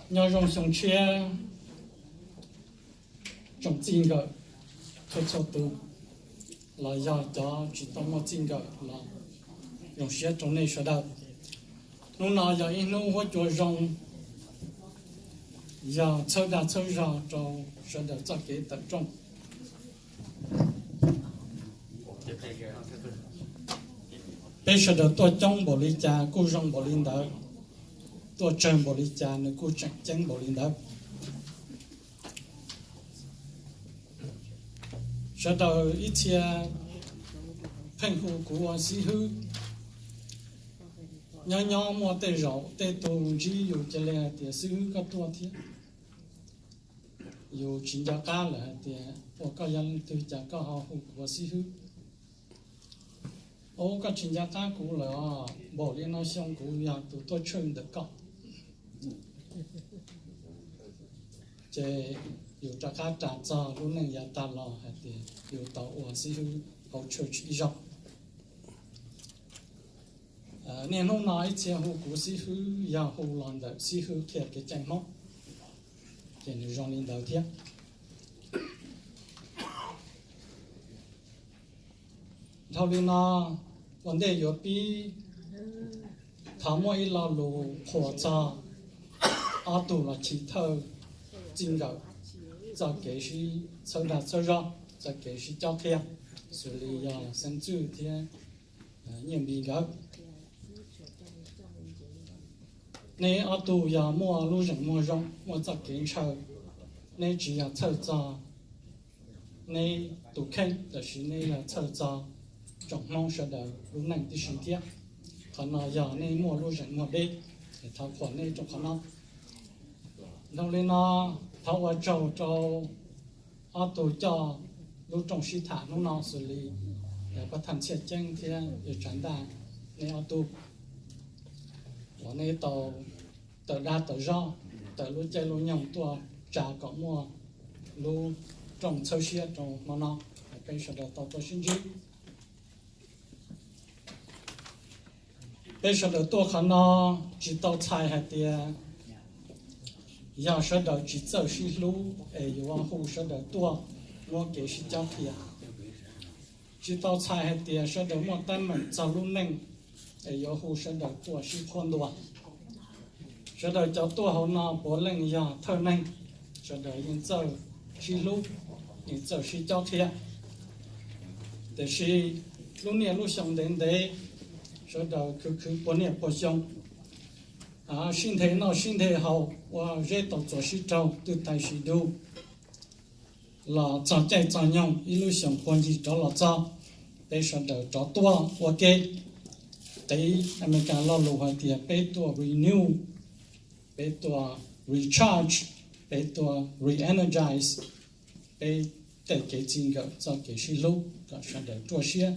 Nyob zoo xyoo tshiab tsoom txij nkawm txhua txhua tus, los yog cov tsis tau muaj txij nkawm los zoo siab rau nej sawv daws. Hnub no yog ib hnub huab cua zoo, yog txhawb dag txhawb zog rau sawv daws txoj kev tawm rooj. Peb sawv daws tuaj coob npaum li cas kuj zoo npaum li ntawd, tuaj tsawg npaum li cas nws kuj tseem ceeb npaum li ntawd. Sawv daws ib txhia pheej hu kuv ua xib hwb, nyob nyob muaj tej zaum tej tug ntsib yus cia li hais tias, xib hwb koj tuaj thiab. Yus tsis nco qab lawm hais tias, ua koj yog leej twg cas koj ho hu kuv ua xib hwb? Ua koj tsis nco qab kuv lawm os, npaum li no xyoo kuv yog tus tuaj tshwj ntawm koj. Ces yus rov qab ras txog lub neej yav tag los hais tias yus tau ua xib hwb hauv church ib zaug. Niaj hnub no ib txhia hu kuv xib hwb yog hu los ntawm xib hwb qhia kev cai Hmoob, ces nws zoo li ntawd thiab. Dhau li no, ua ntej yuav pib, thov muaj ib lo lus qhuas txog ob tug los chiv thawj txij nkawm txoj kev sib txhawb dag txhawb zog, txoj kev sib cob qhia, xws li yog Xeeb Txwj thiab Nyiaj Npis nkawd. Neb ob tug yog muaj lub zeem muag zoo, muaj txoj kev ntshaw. Neb tsis yog txhawj txog neb tus kheej, tab sis neb yog txhawj txog tsoom Hmoob sawv daws lub neej tib si thiab. Qhov no yog neb muaj lub zeem muag deb, es thov qhuas neb rau qhov no. Dhau li no, thov ua tsaug rau ob tug coj lub rooj sib tham hnub no xws li Pab Thaj Txhiaj Ceeb thiab Yawg Tsav Ntaj, neb ob tug uas neb tau tawm dag tawm zog, tawm lub caij lub nyoog tuaj tsa kom muaj lub rooj txhawb siab rau hmo no, peb sawv daws tau tuaj sib ntsib. Peb sawv daws tuaj qhov no tsis tau txhais hais tias yog sawv daws tsis txawj sib hlub es yuav hu sawv daws tuaj muab kev sib cob qhia. Tsis tau txhais hais tias sawv daws muaj teeb meem txog lub neej es yuav hu sawv daws tuaj sib qhuab ntuas. Sawv daws cov tuaj hauv no puav leej yog thawj neeg, sawv daws yeej txawj sib hlub, yeej txawj sib cob qhia. Tiam sis lub niaj lub xyoo ntev ntev, sawv daws khwv khwv puag niaj puag xyoo, sib nthe noj sib nthe haus, ua zeb tau txuas sib raug twb tais sib dug. Los txog caij txog nyoog ib lub xyoos puag ncig rov los txog, peb sawv daws rov tuaj ua ke. Qiv Amelikas lo lus hais tias peb tuaj renew, peb tuaj recharge, peb tuaj re-energize peb tej kev txij nkawm txoj kev sib hlub kom sawv daws ruaj siab,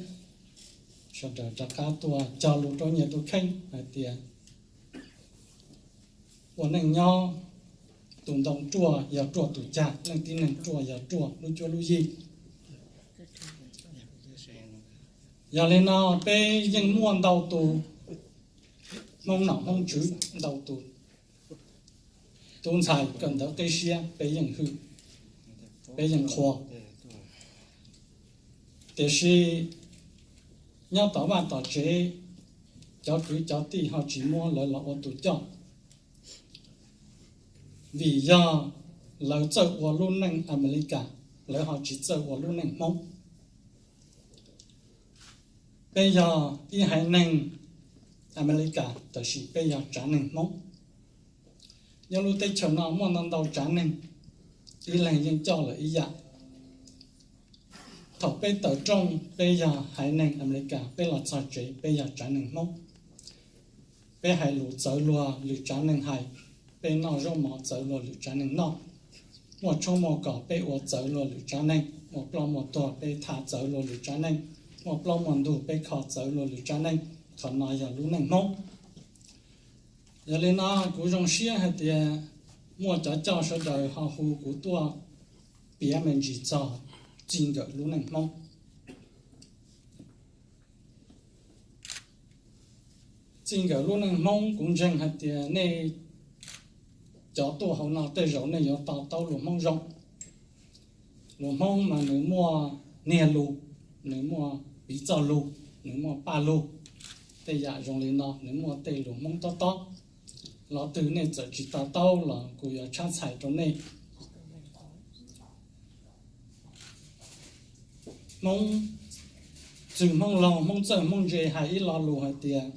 sawv daws rov qab tuaj cog lus rau nyias tus kheej hais tias ua neej nyob, tus ntoo ruaj yog ruaj tus cag, leej tib neeg ruaj yog ruaj lub cuab lub yig. Yog li no peb yeej muaj ntau tus Hmoob nom Hmoob tswv, ntau tus tub ntxhais kawm ntawv qib siab peb yeej hwm, peb yeej qhuas. Tiam sis nyob tom vaj tom tsev, cov kwv cov tij ho tsis muab lawv los ua tus coj, vim yog lawv txawj ua lub neej Amelikas, lawv ho tsis txawj ua lub neej Hmoob. Peb yog ib haiv neeg Amelikas, tab sis peb yog tsav neeg Hmoob. Nyob lub teb chaws no muaj ntau ntau tsav neeg, ib leeg yeej coj lawm ib yam. Thaum peb tawm rooj, peb yog haiv neeg Amelikas, peb los txog tsev, peb yog tsav neeg Hmoob. Peb hais lus txawv luag lwm tsav neeg hais, peb noj zaub mov txawv luag lwm tsav neeg noj. Muaj tshoob muaj kos peb ua txawv luag lwm tsav neeg, muaj ploj muaj tuag peb tham txawv luag lwm tsav neeg, muaj plaub muaj ntug peb kho txawv luag lwm tsav neeg. Qhov no yog lub neej Hmoob. Yog li no kuv zoo siab hais tias muaj cov coj sawv daws ho hu kuv tuaj piav me ntsis txog txij nkawm lub neej Hmoob. Txij nkawm lub neej Hmoob kuv ntseeg hais tias nej Cov tuaj hauv no tej zaum nej yuav to taub lus Hmoob zoo. Lus Hmoob mas nws muaj niag lus, nws muaj piv txoj lus, nws muaj paj lug. Tej yam zoo li no nws muaj tej lus Hmoob tob tob. Lo twg nej txawm tsis to taub los kuv yuav tshab txhais rau nej. Hmoob, txwg Hmoob laug Hmoob txawj Hmoob ntse hais ib lo lus hais tias,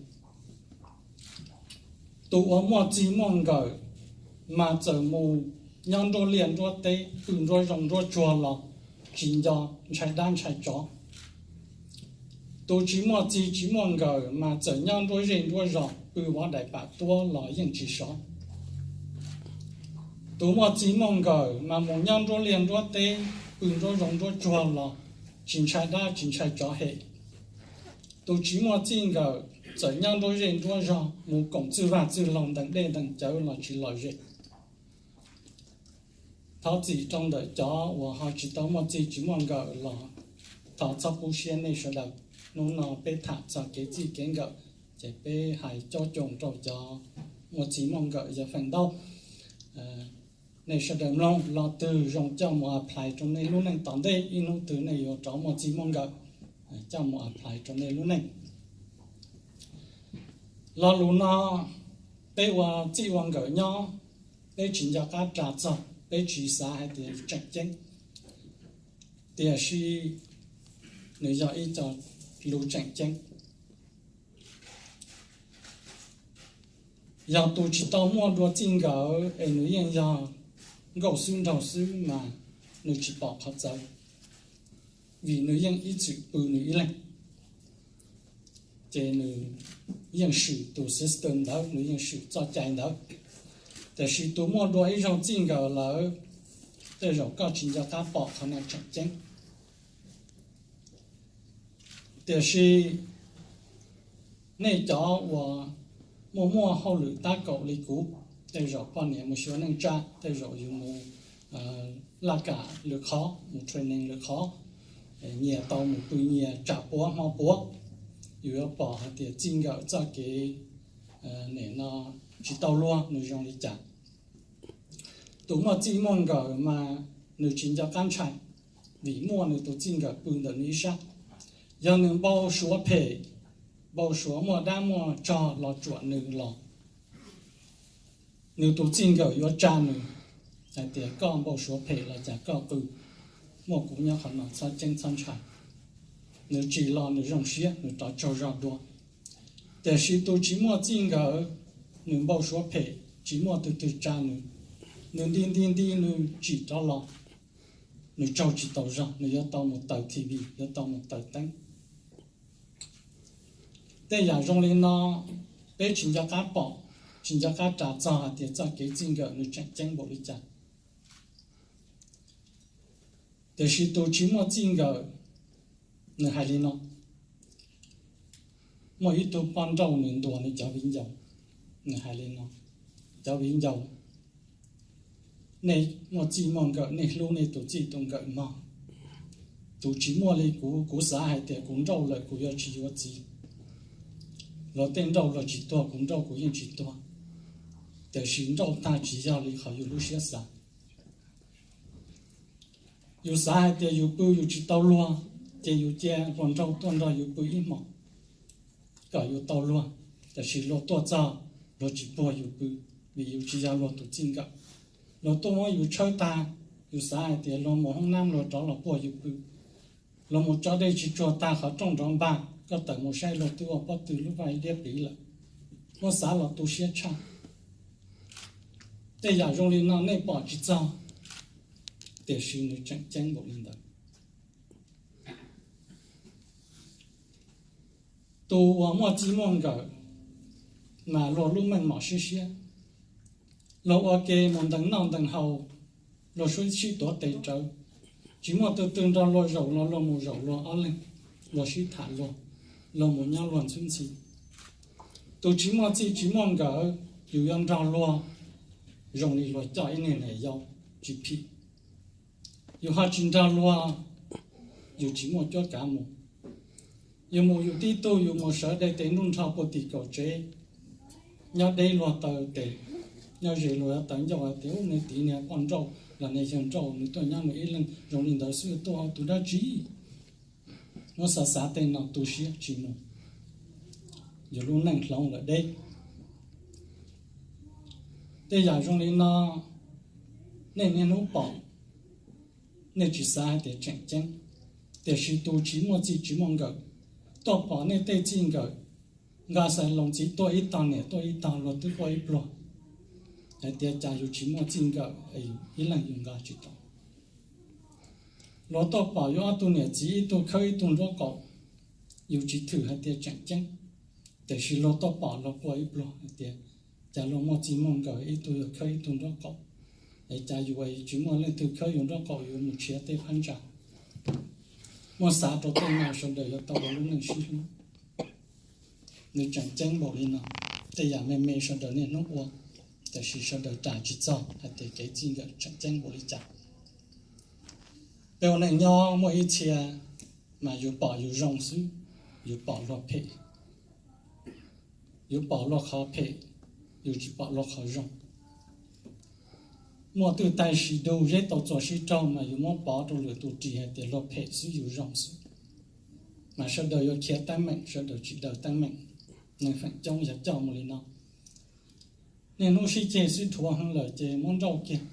tus uas muaj txij muaj nkawm mas txawm mus nyob nruab liaj nruab teb, pw nruab zoov nruab tsuag los tsis nco ntshai dab ntshai tsov. Tus tsis muaj txij tsis muaj nkawm mas txawm nyob nruab zej nruab zos, pw vov daim pam tuab los yeej tsis sov. Tus muaj txij muaj nkawm mas mus nyob nruab liaj nruab teb, pw nruab zoov nruab tsuag los tsis ntshai dab tsis ntshai tsov hem. Tus tsis muaj txij nkawm txawm nyob nruab zej nruab zos, mus koom txwj vaj txwj laug ntees dej ntees cawv los tsis lom zem. Thov txim rau ntawm cov uas ho tsis tau muaj txij tsis muaj nkawm los thov txhob pub siab nej sawv daws. Hnub no peb tham txog kev txij kev nkawm, ces peb hais cob coos rau cov muaj txij muaj nkawm yog feem ntau. Nej sawv daws mloog lo twg zoo coj mus apply rau nej lub neej tom ntej, ib hnub twg nej yuav rov muaj txij muaj nkawm, coj mus apply rau nej lub neej. Lo lus no, peb ua txij ua nkawm nyob, peb tsis nco qab ras txog, peb tsis xav hais tias tseem ceeb, tiam sis nws yog ib co lus tseem ceeb. Yog tus tsis tau muaj dua txij nkawm es nws yeej yog nkauj xwb nraug xwb mas nws tsis pom qhov txawv, vim nws yeej ib txwm pw nws ib leeg, ces nws yeej swm tus system ntawd, nws yeej swm txoj cai ntawd. Tiam sis tus muaj dua ib zaug txij nkawm lawm, tej zaum koj tsis nco qab pom qhov no tseem ceeb. Tiam sis nej cov uas muaj muaj hauj lwm tab kaum li kuv, tej zaum poj niam mus xyuas neej tsa, tej zaum yus mus laj kam lwm qhov, mus training lwm qhov, nyias tau mus pw nyias, tsam puav hmo puav, yus yuav pom hais tias txij nkawm txoj kev nim no tsis tau luag nws zoo li cas. Tus muaj txij muaj nkawm mas nws tsis nco qab ntshai, vim muaj nws tus txij nkawm pw ntawm nws ib sab. Yog nws npau suav phem, npau suav muaj dab muaj tsog los tsuam nws los, nws tus txij nkawm yuav tsa nws hais tias koj npau suav phem los cas koj qw, muaj kuv nyob qhov no txhob ceeb txhob ntshai. Nws tsim los nws zoo siab nws rov tsaug zog dua. Tiam sis tus tsis muaj txij nkawm, nws npau suav phem tsis muaj tus twg tsa nws, nws nti nti nti nws tsim rov los, nws tsaug tsis tau zog, nws yuav tau mus taws T V, yuav tau mus taws teeb. Tej yam zoo li no peb tsis nco qab pom, tsis nco qab ras txog hais tias txoj kev txij nkawm nws tseem ceeb npaum li cas. Tiam sis tus tsis muaj txij nkawm, nws hais li no, muaj ib tug poj nrauj nws ntuas nws cov viv ncaus, nws hais li no, cov viv ncaus, nej muaj txij muaj nkawm nej hlub nej tus txij tus nkawm mog. Tus tsis muaj li kuv, kuv xav hais tias kuv nrauj lawm kuv yuav tsis yuav txiv. Luag tej nrauj luag tsis tuag, kuv nrauj kuv yeej tsis tuag. Tiam sis nrauj tag tsis yog li qhov yus lub siab xav. Yus xav hais tias yus pw yus tsis tau luag, ces yus cia hluas nraug tuaj nrog yus pw ib hmos kom yus tau luag. Tiam sis luag tuaj txog, luag tsis puag yus pw, vim yus tsis yog luag tus txij nkawm. Luag tuaj muab yus tshawb tag, yus xav hais tias luag mus hoob nab luag rov los puag yus pw. Luag mus tso dej tsis tsuag tag qhov rooj nrov npag, koj tawm mus saib luag twb ua pob tw lub vaj ib diab pliv lawm. Muab xav los tu siab tshaj. Tej yam zoo li no nej pom tsis txog, tiam sis nws tseem ceeb npaum li ntawd. Tus uas muaj txij muaj nkawm mas luag lub meej mom siab siab, luag ua ke mus ntees noj ntees haus, luag sib tuav tes rawv, tsis muaj tus twg nrog luag zaum los luag mus zaum luag ob leeg, luag sib tham luag, luag mus nyob luag ntxhwb ntxhi. Tus tsis muaj txij tsis muaj nkawm, yus yuav nrog luag zoo li luag coj ib niag niam yau tsis phim. Yus ho tsis nrog luag, yus tsis muaj cuab kav mus. Yus mus yus tib tug, yus mus sawv de tes nruj nrho puag tim kaum tsev, nyob deb luag taw tes, Nyob ze luag yuav tawv ncauj hais tias, ub, nws tiv niag poj nrauj los niag yawg nrauj, nws tuaj nyob nws ib leeg zoo li ntawd xwb, tuaj ua tus dab tsi? Muab xav xav tej no tu siab tsis mus, yus lub neej hloov lawm deb. Tej yam zoo li no nej niaj hnub pom, nej tsis xav hais tias tseem ceeb, tiam sis tus tsis muaj txij tsis muaj nkawm tuaj pom nej tej txij nkawm, nqa xav loos txiv tuaj ib tog, niam tuaj ib tog, luag twb quaj ib pluag hais tias cas yus tsis muaj txij nkawm, ib leeg yus nqa tsis tau. Luag tuaj pom yus ob tug niam txiv ib tug khawb ib tug nraub qaum, yus tsis thwm hais tias tseem ceeb, tiam sis luag tuaj pom luag quaj ib pluag hais tias cas luag muaj txij muaj nkawm ib tug yuav khawb ib tug nraub qaum, es cas yus tsis muaj leej twg khawb yus nraub qaum, yus mus nrhiav tej phab ntsa. Muab xav rau tej no sawv daws yuav tau ua lub neej sib hlub. Nws tseem ceeb npaum li no, tej yam me me sawv daws niaj hnub ua, tiam sis sawv daws ras tsis txog hais tias kev txij nkawm tseem ceeb npaum li cas. Peb ua neej nyob muaj ib txhia mas yus pom yus zoo xwb, yus pom luag phem, yus pom luag qhov phem, yus tsis pom luag qhov zoo. Muaj twj tais sis dug, zeb tau txuas sib raug mas yus muab pov rau lwm tus ris hais tias luag phem xwb yus zoo xwb. Mas sawv daws yuav khiav teeb meem, sawv daws tsis daws teeb meem. Neeg feem coob yog coj mus li no, niaj hnub sib ceg sib dhuav heev lawm ces muab nrauj kiag.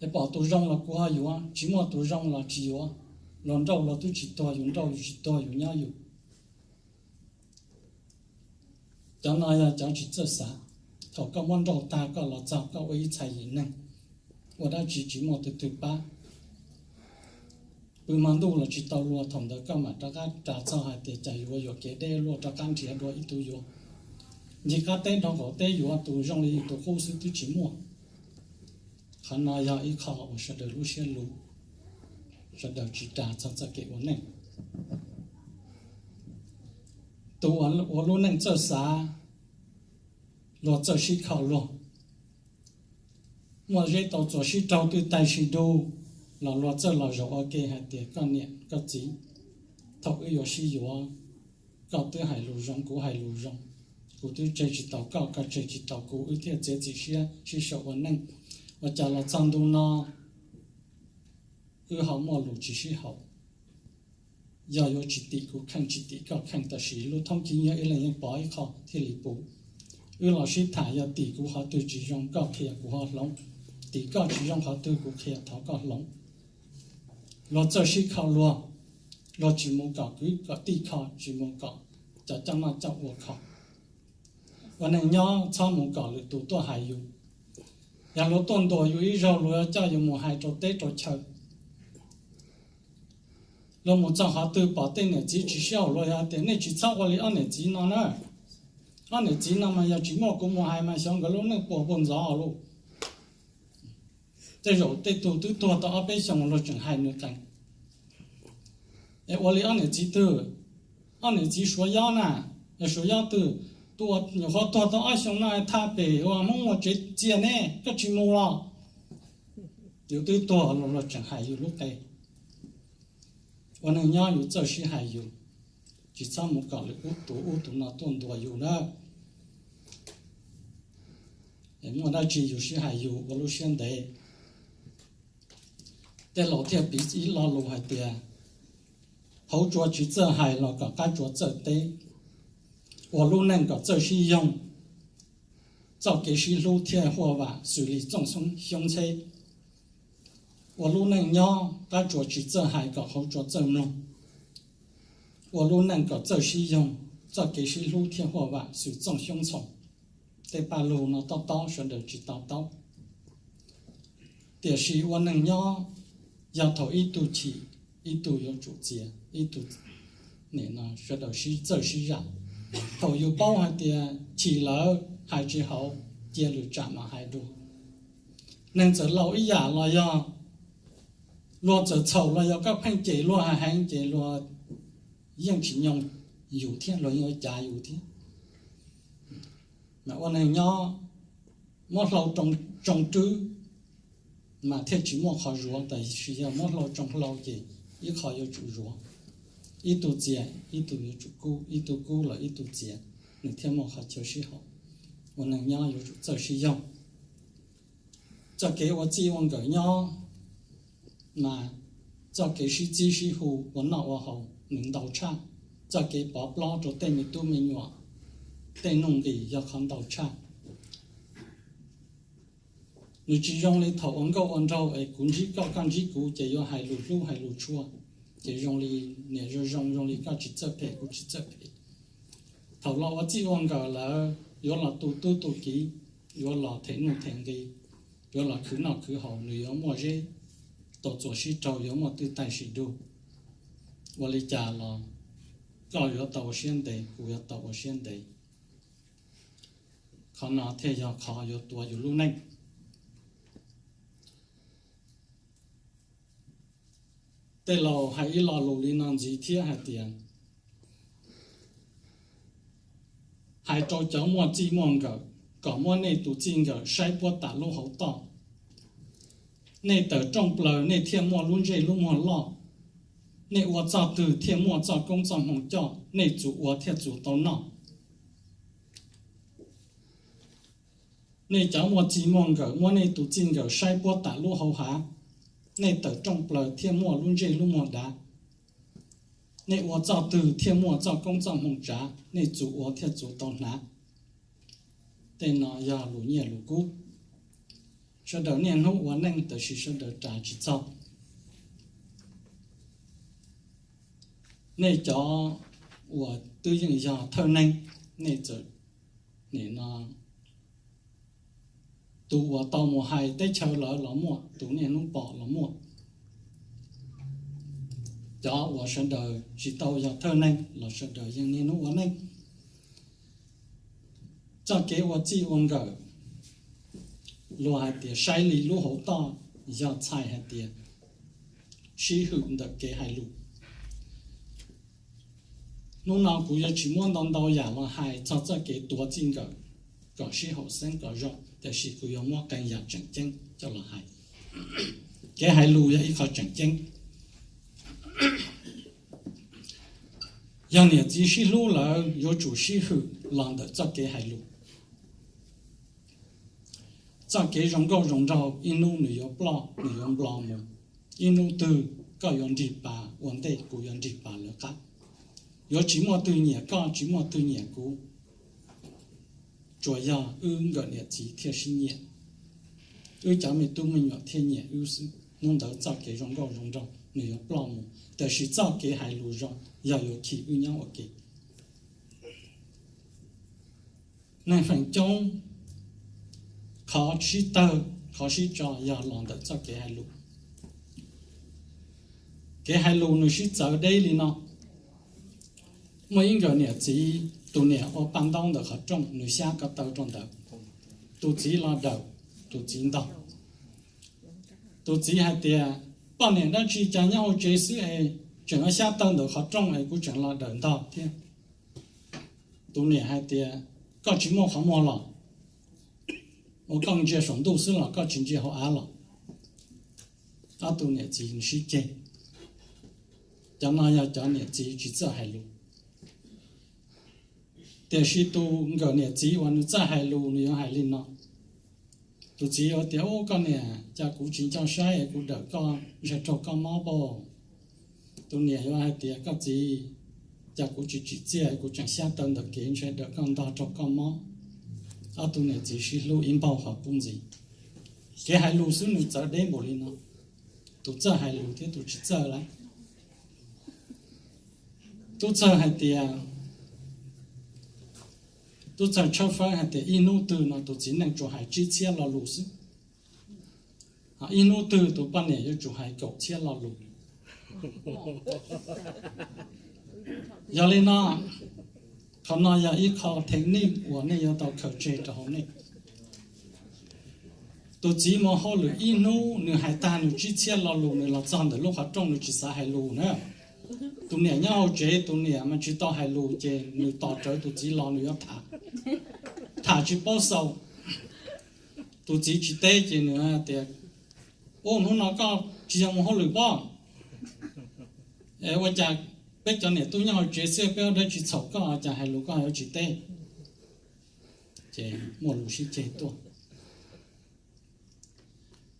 Es pom tus zoo los kuv ho yuav, tsis muaj tus zoo los tsis yuav. Luag nrauj luag twb tsis tuag, yus nrauj yus tsis tuag, yus nyob yus. Cov no yog cov tsis txawj xav. Thaum koj muab nrauj tag koj los txog koj ua ib txhais yim neeg, ua dab tsi tsis muaj tus twg pab. Pw hmo ntuj los tsis tau luag, thaum ntawd koj mam rov qab ras txog hais tias cas yuav yuam kev deb luaj, rov qab nrhiav dua ib tug yuav. Ncig qab teb dhau qaum teb yuav tus zoo li tus qub xwb twb tsis muaj. Qhov no yog ib qho uas sawv daws lub siab luv, sawv daws tsis ras txog txoj kev ua neej. Tus ua lub neej txawj xav, luag txawj sib kho luag. Muaj zeb tau txuas sib raug twj tais sib dug los luag txawj los zaum ua ke hais tias koj niam koj txiv, thaum wb yuav sib yuav, koj twb hais lus zoo kuv hais lus zoo, kuv twb tseg tsis tau koj, koj tseg tsis tau kuv, wb thiaj txiav txim siab sib sau ua neej. Ua cas los txog ntu no wb ho muaj lus tsis sib haum. Yog yuav tsis tim kuv kheej tsis tim koj kheej, tab sis lub thoob khib nyiab ib leeg yeej pov ib qho thiaj li puv. Wb los sib tham, yog tim kuv qhov twg tsis zoo koj qhia kuv ho hloov, tim koj tsis zoo qhov twg kuv qhia thov koj hloov. Luag txawj sib kho luag, luag tsis mus kom kwv kom tij kho, tsis mus kom cov coj noj coj ua kho. Ua neej nyob txhob mus kom lwm tus tuaj hais yus. Yog luag tuaj ntuas yus ib zaug, luag yuav coj yus mus hais rau teb rau chaw. Luag mus txog qhov twg pom tej niam txiv tsis sib haum, luag yog tias nej tsis txhob ua li ob niam txiv no na. Ob niam txiv no mas yog tsis muaj kuv mus hais mas xyov nkawd lub neej puas puas ntxov lauj. Tej zaum tej tug twb tuag tau ob peb xyoos luag tseem hais nws qees. Es ua li ob niam txiv twg? Ob niam txiv Suav Yob na. Suav Yob twg? Tus uas nyuam qhuav tuag tau ob xyoos no thaj pem uas Hmoob ua tsev txias ne, koj tsis mus los? Yus twb tuag los luag tseem hais yus lub qe. Ua neej nyob yus txawj sib hais yus, tsis txhob mus kom lwm ub tus ub tus no tuaj ntuas yus na. Muaj dab tsi yus sib hais yus ua lub siab ntev. Tej laus thiaj piv ib lo lus hais tias, hauv tsua tsis txawj hais los kom qab tsua txawj teb. Ua lub neej kom txawj sib yoog, txoj kev sib hlub thiaj huaj vam xws li txooj xyoob txheb. Ua lub neej nyob qab tsua tsis txawj hais kom hauv tsua txawj mloog. Ua lub neej kom txawj sib yoog, txoj kev sib hlub thiaj huaj vam xws txooj xyoob txhoom. Tej paj lug no tob tob sawv daws tsis to taub, tiam sis ua neeg nyob yog thaum ib tug chim, ib tug yuav tsum txiav, ib tug nim no sawv daws sib txawj sib zam. Thaum yus paub hais tias chim lawm hais tsis haum, cia lwm tsam mam hais dua. Neeg txawm laus ib yam los yog luag txawm txhaum los yog koj pheej cem luag hais heev ces luag yeej tsis nyoo yus thiab luag yeej ua cav yus thiab. Mas ua neeg nyob muab hlau tsoo rwb mas thiaj tsis muaj qhov zuav, tab sis yog muab hlau tsoo hlau ces ib qho yuav tsum zuav. Ib tug txias ib tug yuav tsum kub, ib tug kub los ib tug txias. nws thiaj muaj qhov chaw sib haum. Ua neej nyob yuav tsum txawj sib yoog. Txoj kev ua txij ua nkawm nyob mas txoj kev sib txib sib hu ua noj ua haus nws ntau tshaj. Txoj kev pov plob rau tej me tub me nyuam tej nuj nqis yog qhov ntau tshaj. Nws tsis zoo li thaum ua nkauj ua nraug es kuv ntsib koj koj ntsib kuv ces yuav hais lus hlub hais lus tshua, ces zoo li niam zoo zoo zoo li koj tsis txawj phem kuv tsis txawj phem. Thaum los ua txij ua nkawm lawm yuav los tu tub tu kiv, yuav los them nuj them nqi, yuav los khwv noj khwv haus nws yuav muaj zeb tau txuas sib raug yuav muaj twj tais sim dug. Ua li cas los koj yuav tau ua siab ntev kuv yuav tau ua siab ntev. Qhov no thiaj yog qhov yuav tuav yus lub neej. Tej laus hais ib lo lus li no ntxiv thiab hais tias hais rau cov muaj txij muaj nkawm kom muab nej tus txij nkawm saib puab tam lub hauv toj. Nej tawm rooj plaws nej thiaj muaj lub ntsej lub muag loj. Nej ua txoj twg thiaj muaj txoj koob txoj hmoo coj, nej txus ua thiaj txus tau noj. Nej cov muaj txij muaj nkawm muab nej tus txij nkawm saib puab tam lub hauv hav. Nej tawm rooj plaws thiaj muaj lub ntsej lub muag dav. Nej ua txoj twg thiaj muaj txoj koob txoj hmoo tsav, nej txus ua thiaj txus tau hnav. Tej no yog lus nyiaj lus kub. Sawv daws niaj hnub ua neej tab sis sawv daws ras tsis txog. Nej cov uas twb yeej yog thawj neeg, nej txawm nim no tus uas tau mus hais teb chaws lawm los muaj, tus niaj hnub pom los muaj. Cov uas sawv daws tsis tau yog thawj neeg los sawv daws yeej niaj hnub ua neej. Txoj kev ua txij ua nkawm, luag hais tias saib li lub hauv toj, yog txhais hais tias sib hwm ntawm kev hais lus. Hnub no kuv yuav tsis muab ntau ntau yam los hais txog txoj kev tuav txij nkawm kom sib haum xeeb kom zoo, tiam sis kuv yuav muab qee yam tseem ceeb coj los hais. Kev hais lus yog ib qho tseem ceeb. Yog niam txiv sib hlub lawm yuav tsum sib hwm los ntawm txoj kev hais lus. Txoj kev zoo nkauj zoo nraug ib hnub nws yuav ploj nws yuav nplo mus. Ib hnub twg koj yuav nrig pas ua ntej kuv yuav nrig pas lawv qab. Yuav tsis muaj twg nyiam koj tsis muaj twg nyiam kuv, tsuas yog wb nkawm niam txiv thiaj sib nyiam, wb cov me tub me nyuam thiaj nyiam wb xwb. Hnub ntawd txoj kev zoo nkauj zoo nraug nws yuav ploj mus, tab sis txoj kev hais lus zoo yog yuav khi wb nyob ua ke. Neeg feem coob qhov sib tawg qhov sib tso yog los ntawm txoj kev hais lus. Kev hais lus nws sib txawv deb li no. Muaj ib nkawm niam txiv, tus niam ua paj ntaub ntawm qhov rooj nws xyab ko taw rau ntawd, tus txiv los dawm, tus txiv ntog. Tus txiv hais tias, poj niam dab tsi cas nyob hauv tsev xwb es tseem ua xyab taw ntawm qhov rooj es kuv tseem los dawm ntog thiab. Tus niam hais tias, koj tsis muaj qhov muag los? Ua koj ntsia saum ntuj xwb los koj tsis ntsia hauv av los? Ob tug niam txiv sib ceg. Cov no yog cov niam txiv tsis txawj hais lus. Tiam sis tus nkawm niam txiv uas nws txawj hais lus nws yuav hais li no. Tus txiv yuav tias, ub, koj niam, cas kuv tsis nco saib es kuv dawm koj ntshe raug koj mob pob. Tus niam yuav hais tias, koj txiv, cas kuv tsis tsim txiaj es kuv tseem xyab taw ntawm kev ntshe dawm koj ntog raug koj mob. Ob tug niam txiv sib hlub ib npaug qhov pub ntxiv. Kev hais lus xwb nws txawv deb npaum li no. Tus txawj hais lus thiab tus tsis txawj lawm. Tub txawj hais tias, tub txawj tshawb fawb hais tias ib hnub twg no tus txiv neej tsuas hais tsib txhiab lo lus xwb. Ib hnub twg tus poj niam yuav tsum hais kaum txhiab lo lus. Yog li no, qhov no yog ib qho thee nej uas nej yuav tau khaws tseg rau hauv nej. Tus txiv mus hauj lwm ib hnub nws hais tag nws tsib txhiab lo lus nws los txog ntawm lub qhov rooj nws tsis xav hais lus na. Tus niam nyob hauv tsev tus niam mas tsis tau hais lus ces nws tos rawv tus txiv los nws yuav tham, tham tsis paub xaus. Tus txiv tsis teb ces nws tias, ub, hnub no koj tsis yog mus hauj lwm pob? Ua cas peb cov niam tub nyob hauv tsev xwb peb ua dab tsi txhaum koj cas hais lus koj yuav tsis teb? ces muaj lus sib ceg tuaj.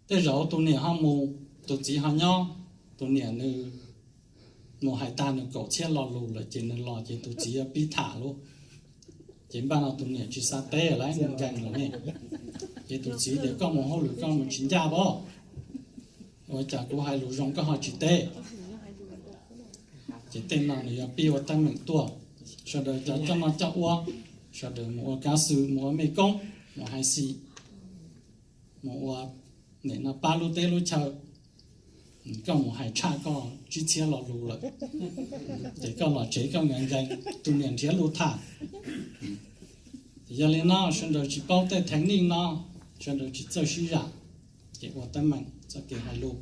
Tej zaum tus niam ho mus, tus txiv ho nyob, tus niam nws mus hais tag nws kaum txhiab lo lus lawm ces nws los ces tus txiv yuav pib tham lawm. Ces npaj no tus niam tsis xav teb lawm, nkees lawm ne. Ces tus txiv tias koj mus hauj lwm koj mus tsis ncaj pab, ua cas kuv hais lus zoo koj ho tsis teb? Ces tej no nws yuav pib ua teeb meem tuaj. Sawv daws cov coj noj coj ua, sawv daws mus ua kav xwm, mus ua mej koob, mus hais xim, mus ua nim no pab lub teb lub chaw. Koj mus hais tshaj koj tsib txhiab lo lus lawm, ces koj los tsev koj nkees nkees, tus niam nrhiav lus tham. Ces yog li no sawv daws tsis paub tej thev neeg no, sawv daws tsis txawj sib zam, ces ua teeb meem txoj kev hais lus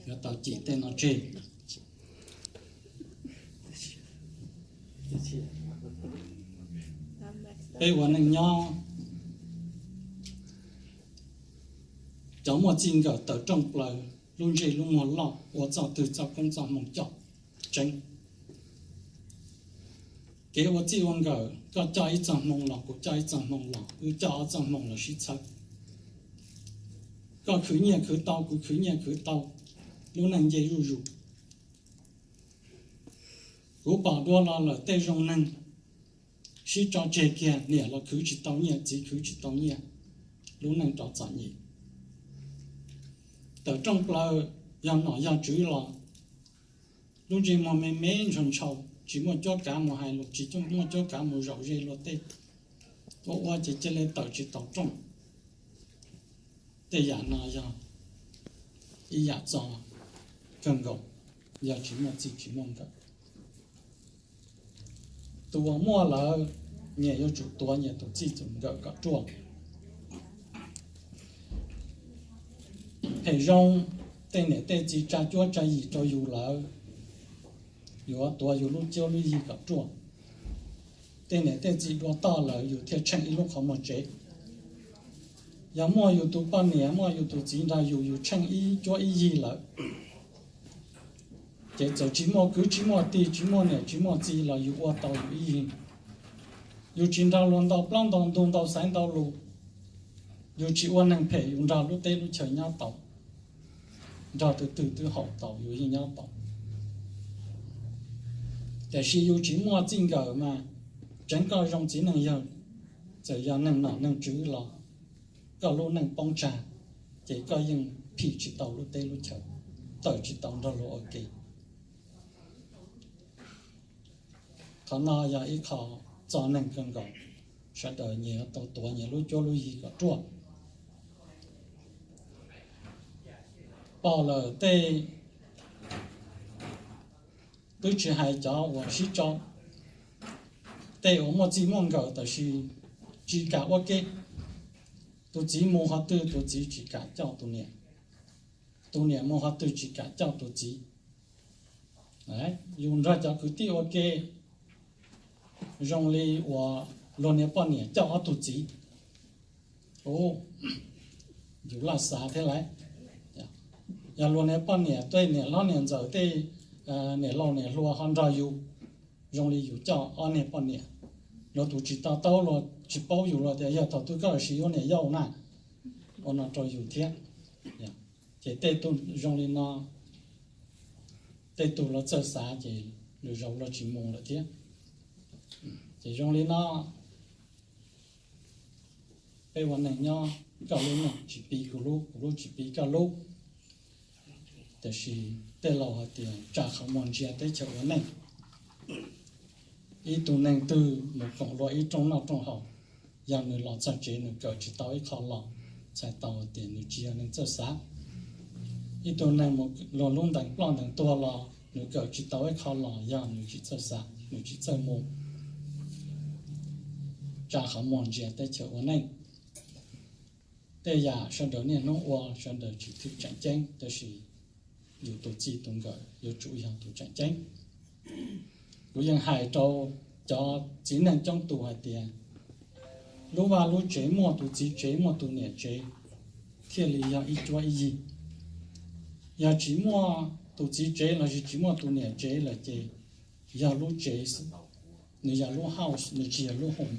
yuav tau cim tej no tseg. Peb ua neej nyob, cov muaj txij nkawm tawm rooj plaws, lub ntsej lub muag loj, ua txoj twg txoj koob txoj hmoo coj tseeb. Kev ua txij ua nkawm, koj coj ib txoj hmoo los kuv coj ib txoj hmoo los, wb coj ob txoj hmoo los sib txhawb. Koj khwv nyiaj khwv tau, kuv khwv nyiaj khwv tau, lub neej nce zuj zus. Kuv pom dua los lawm tej zoo neeg sib tso tseg kiag, niam los khwv tsis tau nyiaj, txiv khwv tsis tau nyiaj, lub neej rov txom nyem. Tawm rooj plaws, yog nom yog tswv los lub ntsej muag me me ntshaus ntshaus, tsis muaj cuab kav mus hais lus, tsis muaj cuab kav mus zaum ze luag tej, ua ua ces cia li tawm tsis tau rooj. Tej yam no yog ib yam txog kawg nkaus, yog tsis muaj txij tsis muaj nkawm. Tus uas muaj lawm, nyias yuav tsum tuav nyias tus txij tus nkawm kom ruaj. Phem zoo, tej niam tej txiv tsa cuab tsa yim rau yus lawm, yuav tuav yus lub cuab lub yig kom ruaj. Tej niam tej txiv dua toj lawm yus thiaj tsheej ib lub qhov muag tsev. Yog muaj yus tus poj niam muaj yus tus txiv nrog yus, yus tsheej ib cuab ib yig lawm, ces txawm tsis muaj kwv tsis muaj tij, tsis muaj niam tsis muaj txiv los yus ua tau yus ib yig. Yus tsis nrog luag ntau plaub ntau ntug ntau xaiv ntau lus, yus tsis ua neeg phem, yus nrog lub teb lub chaw nyob tau, nrog tus twg twb haum tau, yus yeej nyob tau. Tiam sis yus tsis muaj txij nkawm mas tseev koj zoo txiv neej yawg, txawm yog neeg nom neeg tswv los koj lub neej poob tsag, ces koj yeej phim tsis tau lub teb lub chaw, tawm tsis tau nrog luag ua ke. Qhov no yog ib qho txom nyem kawg nkaus, sawv daws nyias yuav tau tuav nyias lub cuab lub yig kom ruaj. Pom lawm tej, twb tsis hais cov uas sib tso, tej uas muaj txij muaj nkawm tab sis tsis kam ua ke. Tus txiv mus qhov twg tus txiv tsis kam coj tus niam, tus niam mus qhov twg tsis kam coj tus txiv. Yus nrog cov kwv tij ua ke zoo li uas luag niag poj niam coj ob tug txiv, ua yus laj xav thiab lauj. Yog luag niag poj niam tej niam hlob niam ntxawm tej, niam laus niam hluas ho nrog yus zoo li yus coj ob niag poj niam, luag tus tsis to taub luag tsis paub yus luag tias yog thaum twg koj siv ua niam yau na, ua no rau yus thiab. Ces tej tug zoo li no, tej tug luag txawj xav ces lwm zaus luag tsis mus lawm thiab. Ces zoo li no, peb ua neeg nyob, koj lub neej tsis pib kuv lub, kuv lub tsis pib koj lub. Tiam sis tej laus hais tias tsa qhov muag ntsia teb chaws ua neej. Ib tug neeg twg mus koom luag ib rooj noj rooj haus, yog nws los txog tsev nws kawm tsis tau ib qho los, txhais tau tias nws tsis yog neeg txawj xav. Ib tug neeg mus luag lub ntees ploj ntees tuag los nws kawm tsis tau ib qho los, yog nws tsis txawj xav, nws tsis txawj mus. Tsa qhov muag ntsia teb chaws ua neej. Tej yam sawv daws niaj hnub ua sawv daws tsis thwm tseem ceeb, tab sis yus tus txij tus nkawm yuav tsum yog tus tseem ceeb. Kuv yeej hais rau cov txiv neej coob tus hais tias, lub vaj lub tsev muaj tus txiv tsev muaj tus niam tsev thiaj li yog ib cuab ib yig. Yog tsis muaj tus txiv tsev los sis tsis muaj tus niam tsev lawm ces yog lub tsev xwb, nws yog lub house, nws tsis yog lub home.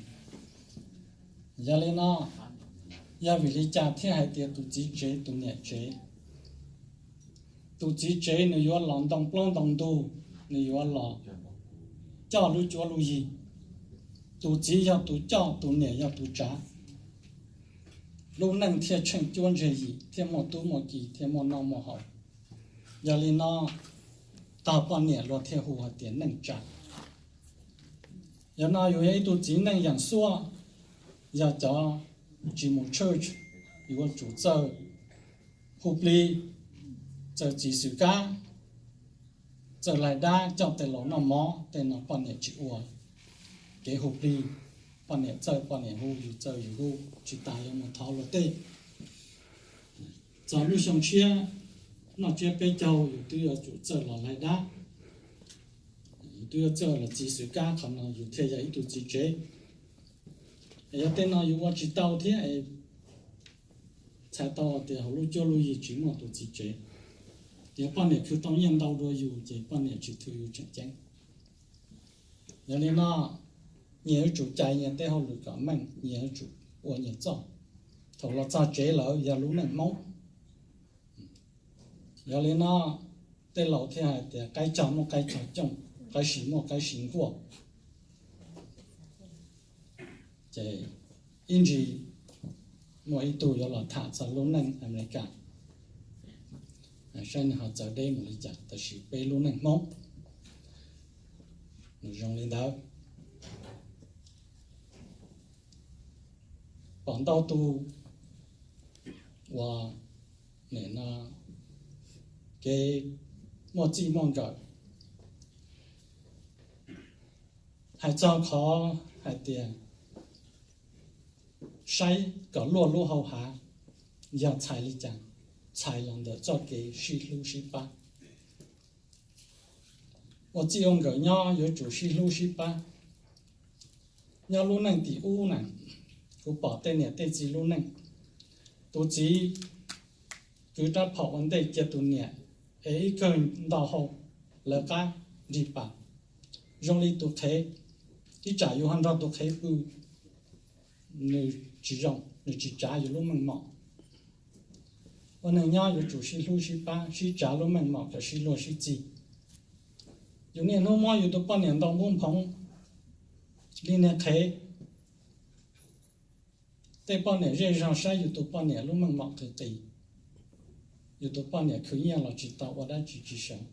Yog li no, yog vim li cas thiaj hais tias tus txiv tsev tus niam tsev? Tus txiv tsev nws yuav los ntoo plaub ntoo ntug, nws yuav los coj lub cuab lub yig. Tus txiv yog tus coj, tus niam yog tus tsav, lub neej thiaj tsheej cuab ntse yim, thiaj muaj tub muaj ki, thiaj muaj noj muaj haus. Yog li no, tog poj niam luag thiaj hu hais tias neej tsa. Yog no yus yog ib tug txiv neej yeem xuaj, yog cov tsis mus church, yuav tsum txawj hu plig, txawj txiv xwm kab, txawj laig dab, coj tej laus noj mov, tej no poj niam tsis ua. Kev hu plig, poj niam txawj poj niam hu, yus txawj yus hu, tsis tas yuav mus thov luag tej. Txog lub xyoo tshiab, noj tsiab peb caug, yus twb yuav tsum txawj los laig dab, yus twb yuav txawj los txiv xwm kab, qhov no yus thiaj yog ib tug txiv tsev. Yog tej no yus ua tsis tau thiab, txhais tau tias hauv lub cuab lub yig tsis muaj tus txiv tsev. Yog poj niam khwv tau nyiaj ntau dua yus ces poj niam tsis thw yus tseem ceeb. Yog li no, nyias yuav tsum cais nyias tej hauj lwm kom meej, nyias yuav tsum ua nyias txoj. Thaum los txog tsev lawm yog lub neej Hmoob. Yog li no, tej laus thiaj hais tias qaib cog muaj qaib cog cooj, qaib sis muaj qaib sis nkuaj. Ces ib ntsis muaj ib tug yuav los tham txog lub neej Amelikas, saib nws ho txawv deb mus li cas, tab sis peb lub neej Hmoob nws zoo li ntawd. Pom ntau tus uas nim no kev muaj txij muaj nkawm, hais txog qhov hais tias saib kom luaj lub hauv hav, yog txhais li cas? Txhais los ntawm txoj kev sib hlub sib pab. Ua txij ua nkawm nyob yuav tsum sib hlub sib pab. Nyob lub neej tim ub na, kuv pom tej niam tej txiv lub neej, tus txiv kwv rab phom ua ntej cia tus niam es ib kawg nto hau lawv qab nrig pas. Zoo li tus qhev, ib tsam yus ho nrog tus qhev pw, nws tsis zoo, nws tsis tsav yus lub meej mom. Ua neeg nyob yuav tsum sib hlub sib pab, sib tsav lub meej mom kom sib luag sib txig. Yus niaj hnub muab yus tus poj niam ntaus npub nphoov li niag qhev. Tej poj niam zej zog saib yus tus poj niam lub meej mom qis qis, yus tus poj niam khwv nyiaj los tsis tau, ua dab tsi tsis sawv,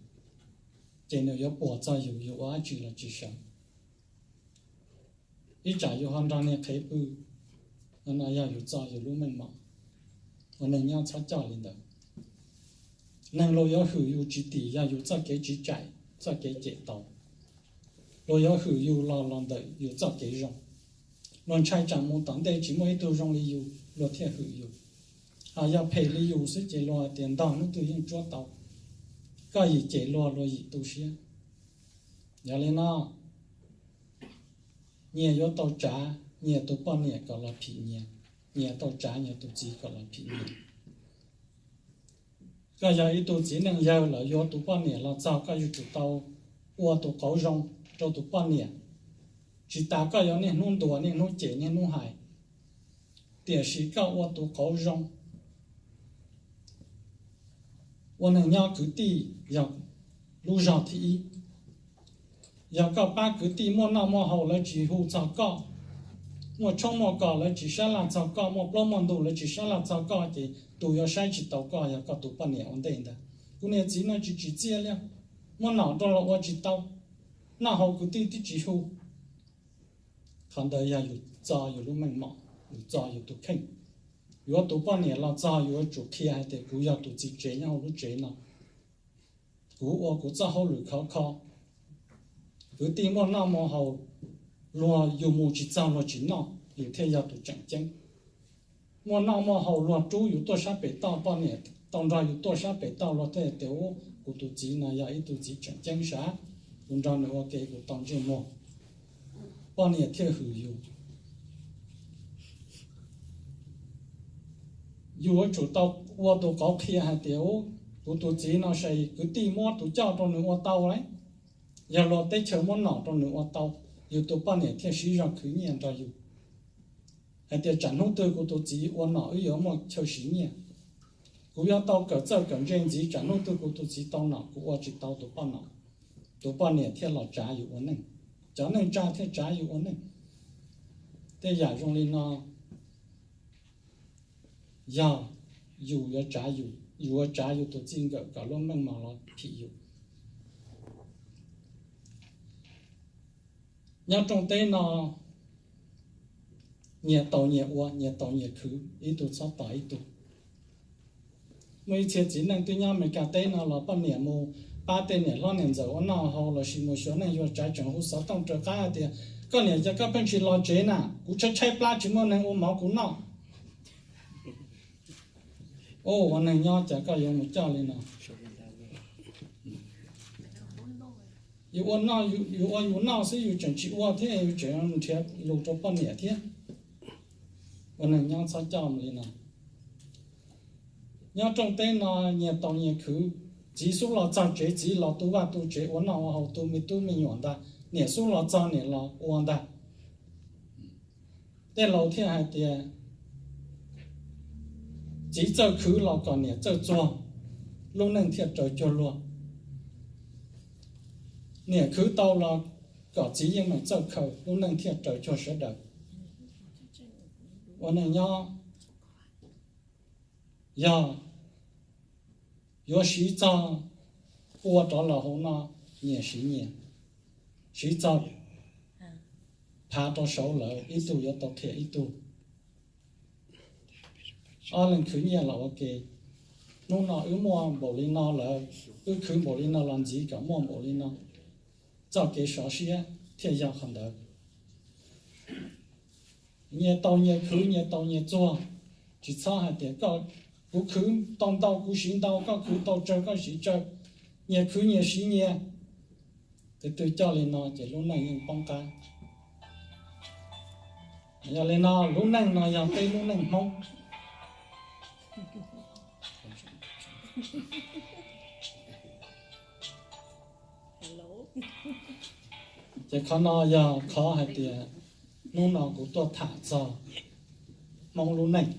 ces nws yuav puas txog yus, yus ua dab tsi los tsis sawv. Ib tsam yus ho nrog niag qhev pw, no yog yus txo yus lub meej mom. Ua neeg nyob txhob coj li ntawd. Neeg luag yuav hwm yus tsis tim yog yus txoj kev tsiv tsaim, txoj kev cem tau. Luag yuav hwm yus los los ntawm yus txoj kev zoo. Luag ntshai tsam mus tom ntej tsis muaj ib tug zoo li yus, luag thiaj hwm yus. Ho yog phem li yus xwb ces luag hais tias ntog hnub twg yeej tsuab tau. Koj yim cem luag, luag yim tu siab. Yog li no, nyias yuav tau tsav nyias tus poj niam kom los phim nyias, nyias tau tsav nyias tus txiv kom los phim nyias. Koj yog ib tug txiv neej yawg lawm, yuav tus poj niam los txog koj yuav tsum tau ua tus qauv zoo rau tus poj niam. Tsis tas koj yuav niaj hnub ntuas, niaj hnub cem, niaj hnub hais, tiam sis koj ua tus qauv zoo. Ua neeg nyob kwv tij yog lub zog thib ib. Yog koj pab kwv tij muaj noj muaj haus lawv tsis hu txog koj, muaj tshoob muaj kos lawv tsis sab laj txog koj, muaj plaub muaj ntug lawv tsis sab laj txog koj, ces tus yuav saib tsis taus koj yog koj tus poj niam ua ntej ntag. Kuv niag txiv no tsis tsim txiaj li, muab nom rau los ua tsis tau, noj haus kwv tij twb tsis hu. Qhov ntawd yog yus txo yus lub meej mom, yus txo yus tus kheej. Yuav tus poj niam los txog yuav tsum qhia hais tias kuv yog tus txiv tsev nyob hauv lub tsev no, kuv ua kuv txoj hauj lwm khov kho. Kwv tij muaj noj muaj haus, luag yus mus tsis txog luag tsis noj, yus thiaj yog tus tseem ceeb. Muaj noj muaj haus luag rub yus tuaj sab pem toj, poj niam tau nrog yus tuaj sab pem toj luag thiaj tias, Ub, kuv tus txiv no yog ib tug txiv tseem ceeb sav, kuv nrog nws ua ke kuv tau ntsej muag. Poj niam thiaj hwm yus. Yus yuav tsum tau ua tus qauv qhia hais tias, Ub, kuv tus txiv no ces kwv tij muab tus coj rau nws ua tau lauj. Yog luag teb chaws muab nom rau nws ua tau, yus tus poj niam thiaj sib zog khwv nyiaj nrog yus. hais tias tsam hnub twg kuv tus txiv ua nom wb yuav muaj chaw siv nyiaj. Kuv yuav tau kawm txawj kawm ntse ntxiv, tsam hnub twg kuv tus txiv tau nom kuv ua tsis tau tus poj nom, tus poj niam thiaj los tsav yus ua neej, cov neej tsa thiaj tsav yus ua neej. Tej yam zoo li no yog yus yuav tsav, yus yuav tsav yus tus txij nkawm kom lub meej mom los phim yus. Nyob rooj teb no, nyias tau nyias ua, nyias tau nyias khwv, ib tug txhob tos ib tug. Muaj ib txhia txiv neej twb nyob Amelikas teb no los poj niam mus pab tej niam hlob niam ntxawm ua noj haus lossis mus xyuas neej yuag tsav tseem hu xov tooj raws qab hais tias, koj niam, cas koj pheej tsis los tsev na, kuv tshaib tshaib plab tsis muaj neeg ua mov kuv noj. Ua neeg nyob cas koj yuav mus coj li no? Yus ua noj, yus ua yus noj xwb, yus tseem tsis ua thiab yus tseem nrhiav lus rau poj niam thiab. Ua neeg nyob txhob coj li no. Nyob rooj teb no nyias tau nyias khwv, txiv xub los txog tsev txiv los tu vaj tu tsev ua noj ua haus tu me tub me nyuam ntag, niam xub los txog niam los ua ntag. Tej laus thiaj hais tias, txiv txawj khwv los kom niam txawj txuag, lub neej thiaj raws cuag luag. Niam khwv tau los kom txiv yeej meem txawj khaws, lub neej thiaj raws cuag sawv daws. Ua neej nyob, yog yuav siv txog ua rov los hauv no, nyias siv nyias, siv txog phav rau saud lawm ib tug yuav tau qhia ib tug. Ob leeg khwv nyiaj los ua ke. Hnub no wb muaj npaum li no lawm, wb khwv npaum li no los ntxiv kom muaj npaum li no. Txoj kev sov siab thiaj yog qhov ntawd. Nyias tau nyias khwv, nyias tau nyias txuag. Tsis txhob hais tias kuv khwv tau ntau kuv siv ntau, koj khwv tau tsawg koj siv tsawg. Nyias khwv nyias siv nyias. Tus twg coj li no ces lub neej yeej poob qab. Yog li no lub neej no yog peb lub neej Hmoob. Ces qhov no yog qhov hais tias hnub no kuv tuaj tham txog Hmoob lub neej.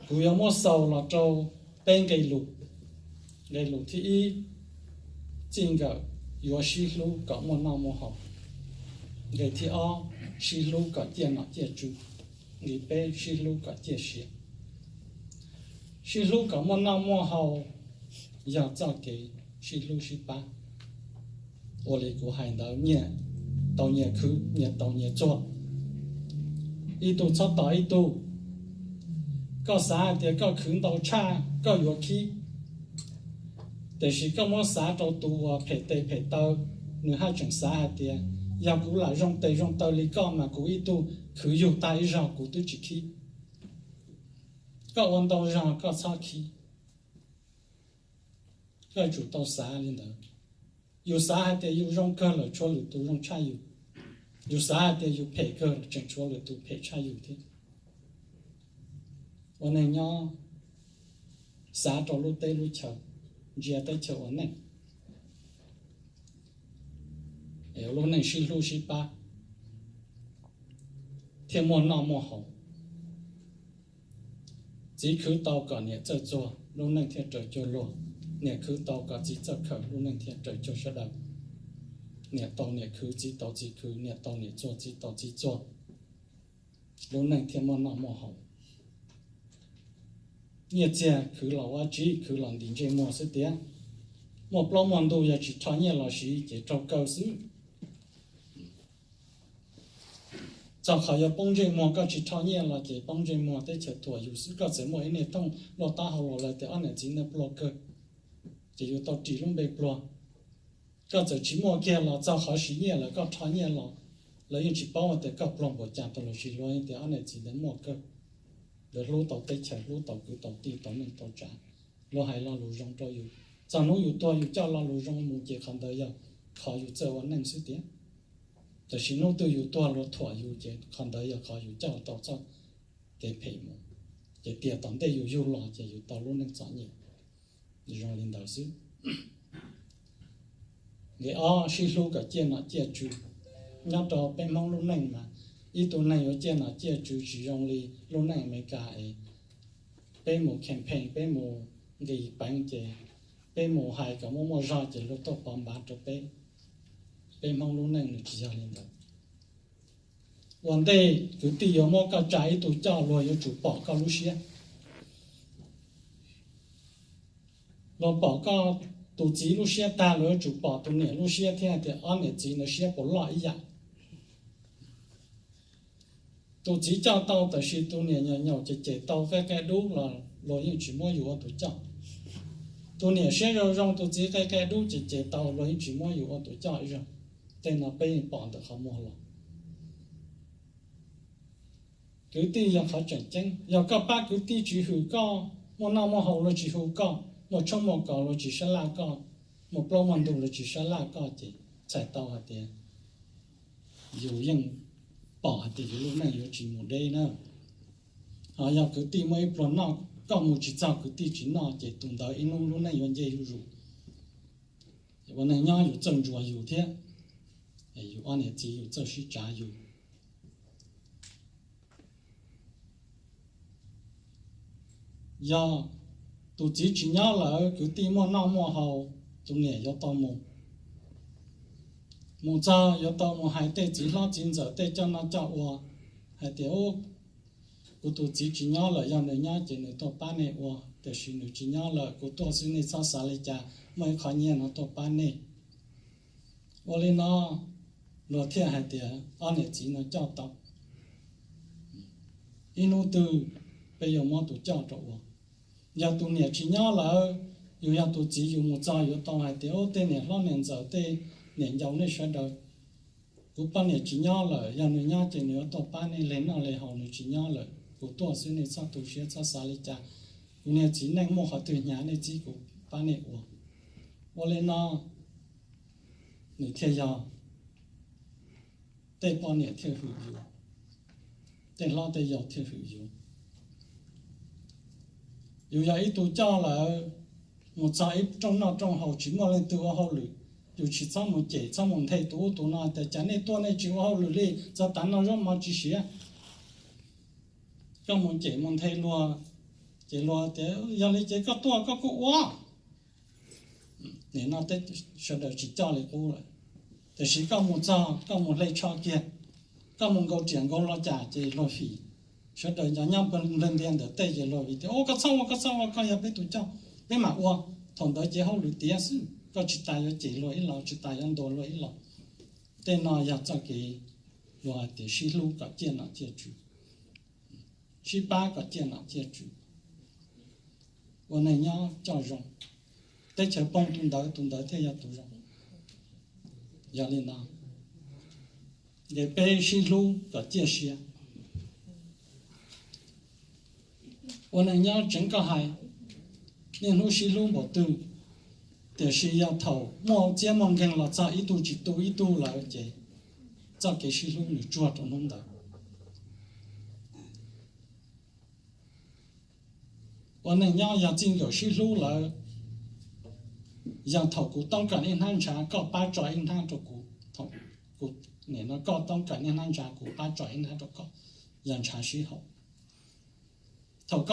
Kuv yuav muab xaus los rau peb nqe lus. Nqe lus thib ib, txij nkawm yuav sib hlub kom muaj noj muaj haus. Nqe thib ob, sib hlub kom ciaj nom ciaj tswv. Nqe peb, sib hlub kom ciaj sia. Sib hlub kom muaj noj muaj haus yog txoj kev sib hlub sib pab. Ua li kuv hais ntawd, nyias tau nyias khwv, nyias tau nyias txuag, ib tug txhob tos ib tug. Koj xav hais tias koj khwv ntau tshaj koj yuav khib, tiam sis koj muab xav rau tus uas phem tes phem taw, nws haj tseem xav hais tias yog kuv lam zoo tes zoo taw li koj mas kuv ib tug khwv yug tag ib zaug kuv twb tsis khib. Koj ua ntau zog koj txhob khib. Koj yuav tsum tau xav li ntawd. Yus xav hais tias yus zoo kawg lawm tshuav lwm tus zoo tshaj yus. Yus xav hais tias yus phem kawg lawm tseem tshuav lwm tus phem tshaj yus thiab. Ua neeg nyob xav rau lub teb lub chaw, ntsia teb chaws ua neej, es ua lub neej sib hlub sib pab thiaj muaj noj muaj haus. Txiv khwv tau kom niam txawj txuag, lub neej thiaj raws cuag luag. Niam khwv tau kom txiv txawj khaws, lub neej thiaj raws cuag sawv daws. Niam tau niam khwv, txiv tau txiv khwv, niam tau niam txuag, txiv tau txiv txuag, lub neej thiaj muaj noj muaj haus. Nyiaj txiag khwv los ua tsi, khwv los ntim ntsej muag xwb tiag. Muaj plaub muaj ntug yog tsis rho nyiaj los siv ces raug kaw xwb. Txog qhov yuav poob ntsej muag, koj tsis rho nyiaj los ces poob ntsej muag, teb chaws thuam yus xwb. Koj txawm muaj ib niag thooj luaj taub hau los lawv tias ob niam txiv nej pluag kawg, ces yus tau ris lub npe pluag. Koj txawm tsis muaj kiag los txog qhov siv nyiaj lawm koj rho nyiaj los, lawv yeej tsis paub hais tias koj pluag npaum cas, tus lossis luag yeej tias ob niam txiv ntawd muaj kawg. Lawv hlub tau teb chaws, hlub tau kwv tau tij, tau neej tau tsav. Luag hais lo lus zoo rau yus, txog hnub yus tuag yus coj lo lus zoo mus ces qhov ntawd yog qhov yus txawj ua neej xwb tiag. Tiam sis hnub twg yus tuag luag thuam yus ces qhov ntawd yog qhov yus coj tau txoj kev phem mus, ces tiam tom ntej yus yug los ces yus tau lub neej txom nyem. Zoo li ntawd xwb. Nqe ob, sib hlub kom ciaj nom ciaj tswv. Nyob rau peb Hmoob lub neej mas Ib tug neeg yuav ciaj nom ciaj tswv tsis zoo li lub neej Amelikas es peb mus campaign, peb mus nqis peev ces peb mus hais kom muaj muaj zog ces luag tuaj pov npav rau peb. Peb Hmoob lub neej nws tsis yog li ntawd. Ua ntej kwv tij yuav muab koj tsa ib tug coj, luag yuav tsum pom koj lub siab. Luag pom koj tus txiv lub siab tag, luag yuav tsum pom tus niam lub siab thiab hais tias ob niam txiv ntawd siab puas loj ib yam. Tus txiv coj tau tab sis tus niam nyaum nyaum ces cem tau qia qia dub los luag yeej tsis muab yus ua tus coj. Tus niam siab zoo zoo, tus txiv qia qia dub ces cem tau, luag yeej tsis muab yus ua tus coj ib zaug. Tej no peb yeej pom ntawm qhov muag los. Kwv tij yog qhov tseem ceeb. Yog koj pab kwv tij tsis hwm koj, muaj noj muaj haus luag tsis hu koj, muaj tshoob muaj kos luag tsis sab laj koj, muaj plaub muaj ntug luag tsis sab laj koj ces txhais tau hais tias yus yeej pom hais tias yus lub neej yuav tsis mus deb na. Ho yog kwv tij muaj ib pluag noj, koj mus tsis txog kwv tij tsis noj ces tus ntawd ib hnub lub neej yuav nce zuj zus. Ua neej nyob yus txawj ntsuas yus thiab, yus ob niam txiv yus txawj sib tsav yus. Yog tus txiv tsis nyob lawm, kwv tij muaj noj muaj haus, tus niam yuav tau mus. Mus txog yuav tau mus hais tej txiv hlob txiv ntxawm tej coj noj coj ua hais tias, kuv tus txiv tsis nyob lawm, yog nws nyob ces nws tuaj pab nej ua, tiam sis nws tsis nyob lawm, kuv tuaj xwb, nej txhob xav li cas, muaj ib qho nyiaj no tuaj pab nej. Ua li no luag thiaj hais tias ob niam txiv no coj tau. Ib hnub twg peb yuav muab tus coj rau ua. Yog tus niam tsis nyob lawm, yus yog tus txiv yus mus txog yuav tau hais tias, ub, tej niam hlob niam ntxawm tej niam ncau nej sawv daws, kuv poj niam tsis nyob lawm, yog nws nyob ces nws yuav tuaj pab nej li noj li haus, nws tsis nyob lawm, kuv tuaj xwb, nej txhob tu siab txhob xav li cas. Kuv niag txiv neej muaj qhov twg hnyav nej txib kuv pab nej ua. Ua li no nws thiaj yog tej poj niam thiaj hwm yus, tej hlob tej yau thiaj hwm yus. Yus yog ib tug coj lawm, mus txog ib rooj noj rooj haus tsis muaj leej twg ua hauj lwm, yus tsis txhob mus cem txhob mus nthe tus ub tus no tias cas nej tuaj nej tsis ua hauj lwm li, txog tav no zaub mov tsis siav. Koj mus cem mus nthe luag, ces luag tias yog li ces koj tuaj koj kuj ua. Nim no tej sawv daws tsis coj li qub lawm, tiam sis koj mus txog koj mus hle tsho kiag, koj mus nkaus riam nkaus lo cas ces luag fim. Sawv daws nco nyob nplawg ntiag ntawm tej ces luag vim tias, ub, koj txhob ua, koj txhob ua, koj yog peb tus coj, peb mam ua. Thaum ntawd ces hauj lwm tiav xwb, koj tsis tas yuav cem luag ib los, tsis tas yuav ntuas luag ib los. Tej no yog txoj kev luag hais tias sib hlub kom ciaj nom ciaj tswv, sib pab kom ciaj nom ciaj tswv, ua neej nyob coj zoo. Teb chaws poob tus ntawd, tus ntawd thiaj yog tus zoo. Yog li no, ces peb sib hlub kom ciaj sia. Ua neej nyob tseev koj hais, niaj hnub sib hlub npaum twg, tiam sis yog thaum muaj txiab muaj nkeeg los txog ib tug tsis tu ib tug lawm ces txoj kev sib hlub nws tsuag rau hnub ntawd. Ua neej nyob yog txij nkawm sib hlub lawm, yog thaum kuv toob kas ib hnab ntshav koj pab tso ib hnab rau kuv, thaum kuv, nim no koj toob kas ib hnab ntshav kuv pab tso ib hnab rau koj, yog ntshav sib haum.